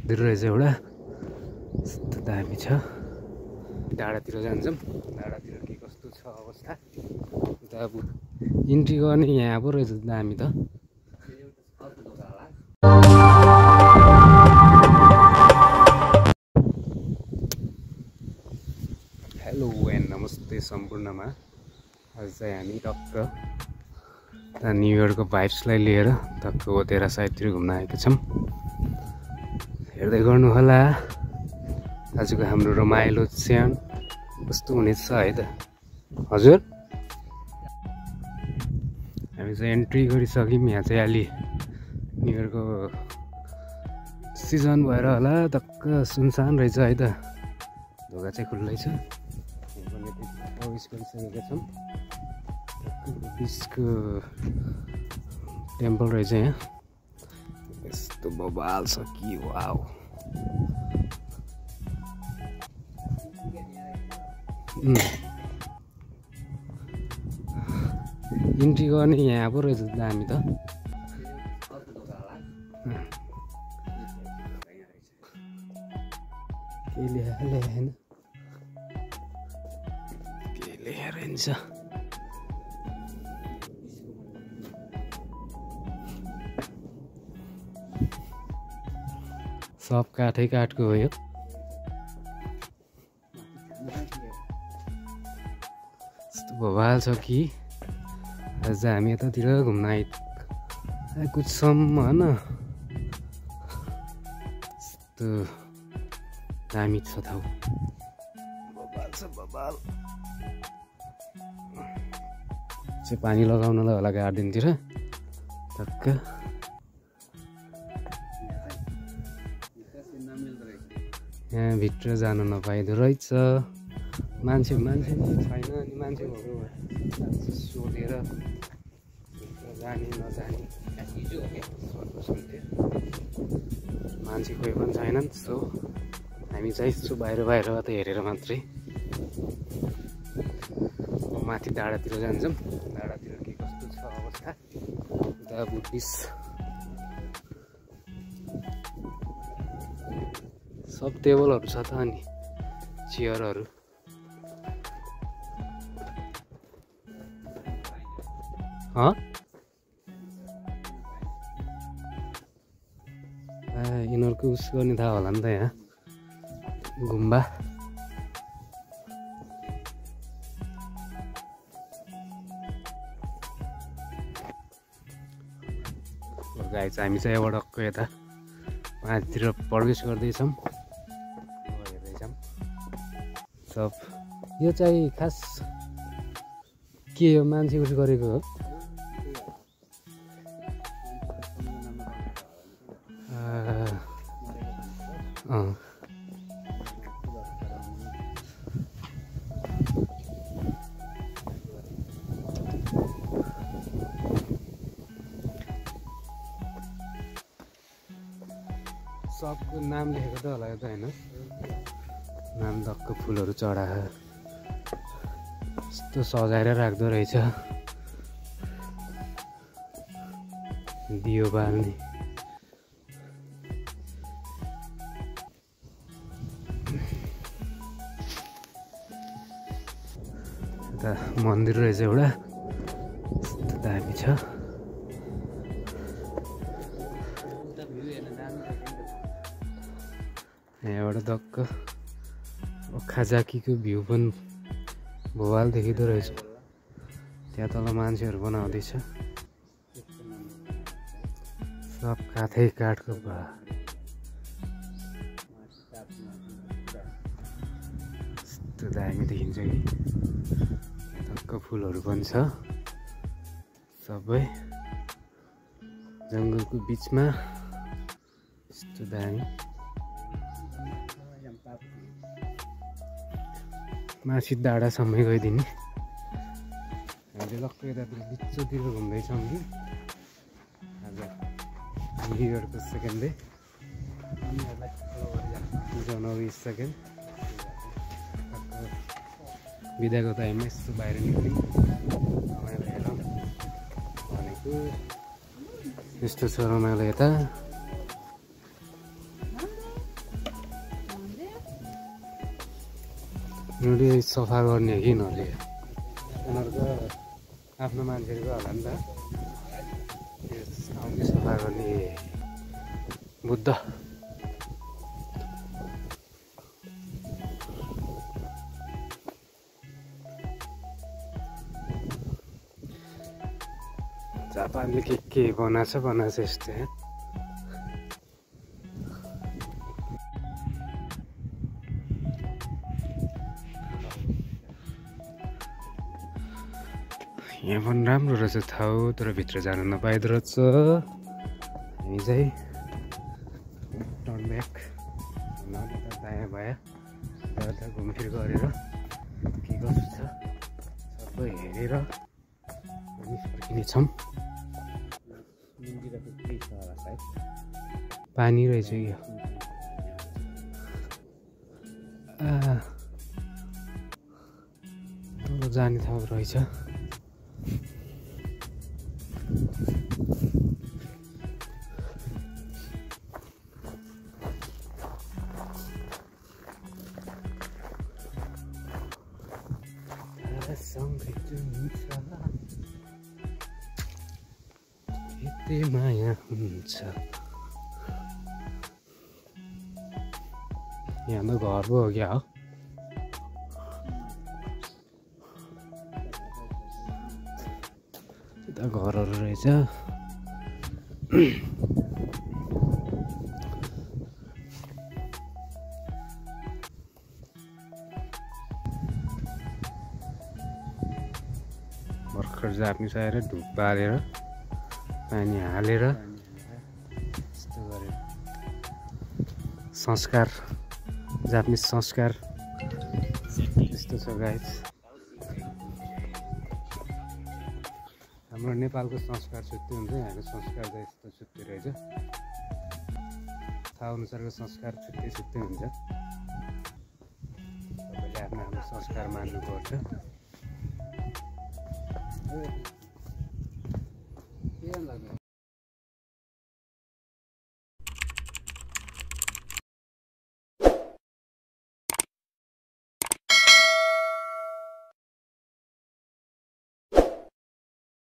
रहेछ एउटा यस्तो दामी छ। डाँडातिर जान्छौँ, डाँडातिर के कस्तो छ अवस्था। उता अब इन्ट्री गर्ने यहाँ पो रहेछ दामी त। हेलो एन्ड नमस्ते सम्पूर्णमा। आज चाहिँ हामी टक्क न्यु इयरको भाइब्सलाई लिएर टक्क ओतेरा साइडतिर घुम्न आएका छौँ। हेर्दै गर्नु होला आजको हाम्रो रमाइलो क्षण कस्तो हुनेछ है त। हजुर हामी चाहिँ एन्ट्री गरिसक्यौँ। यहाँ चाहिँ अलि न्यु इयरको सिजन भएर होला टक्क सुनसान रहेछ है त। ढोका चाहिँ खुल्लै छ। प्रवेश गरिसकेका छौँ। बुद्धिस्टको टेम्पल रहेछ यहाँ। यस्तो बबाल छ कि वाउ। इन्ट्री गर्ने यहाँ पो रहेछ दामी त। के ल्याएन के ल्याएर हिँड्छ। सब काठै काठको हो यो। यस्तो बवाल छ कि आज हामी यतातिर घुम्न आएको छौँ होइन। यस्तो दामी छ ठाउँ। बवाल छ बवाल। चाहिँ पानी लगाउनलाई होला गार्डनतिर टक्क। यहाँ भित्र जानु नपाइदो रहेछ। मान्छे नि छैन। अनि मान्छेहरू सोधेर जाने नजाने मान्छे कोही पनि छैनन्। सो हामी चाहिँ यसो बाहिरबाट हेरेर मात्रै माथि डाँडातिर जान्छौँ। डाँडातिर के कस्तो छ अवस्था। उता बुद्धिस्ट सब टेबलहरू छ त अनि चेयरहरू। यिनीहरूको उस गर्ने थाहा होला नि त। यहाँ गुम्बा गाई चाहिँ हामी चाहिँ यहाँबाट टक्क यता माथितिर प्रवेश गर्दैछौँ। हेर्दैछौँ सब। यो चाहिँ खास के हो मान्छे उस गरेको हो। सबको नाम लेखेको त होला यो त होइन। नाम धक्क फुलहरू चढाएर यस्तो सजाएर राख्दो रहेछ। दियो बाल्ने यता मन्दिर रहेछ एउटा यस्तो दामी छ। यहाँबाट धक्क खाजाकीको भ्यू पनि भोवाल देखिँदो रहेछ। त्यहाँ तल मान्छेहरू बनाउँदैछ। सब काठै काठको भा। यस्तो दामी देखिन्छ कि। धक्क फुलहरू पनि छ। सबै जङ्गलको बिचमा यस्तो दामी। माथि डाँडासम्मै गइदिने। हामीले लक्क यतातिर बिचतिर घुम्दैछौँ कि आज न्यु इयरको सेकेन्ड डे। जनवरी 2 बिदाको टाइममा यस्तो बाहिर निक्ल्यौँ रमाइलो हेरौँ भनेको। यस्तो छ रमाइलो यता। यिनीहरूले सफा गर्ने कि यिनीहरूले उनीहरूको आफ्नो मान्छेहरूको होला नि त आउने सफा गर्ने बुद्ध जापानले के बनाछ यस्तै यहाँ पनि राम्रो रहेछ ठाउँ तर भित्र जान नपाइदो रहेछ हामी चाहिँ टर्न ब्याक दायाँ बायाँ यता घुमफिर गरेर के कसो छ सबै हेरेर हामी फर्किनेछौँ पानी रहेछ यो जाने ठाउँ रहेछ यति माया हुन्छ यहाँ त घर पो हो क्या हो यता घरहरू रहेछ भर्खर जापानिज आएर धुप बालेर पानी हालेर यस्तो गरेर संस्कार जापानिज संस्कार यस्तो छ गाइस हाम्रो नेपालको संस्कार छुट्टै हुन्छ यहाँको संस्कार चाहिँ यस्तो छुट्टै रहेछ थाहा अनुसारको संस्कार छुट्टै हुन्छ सबैले आफ्नो आफ्नो संस्कार मान्नुपर्छ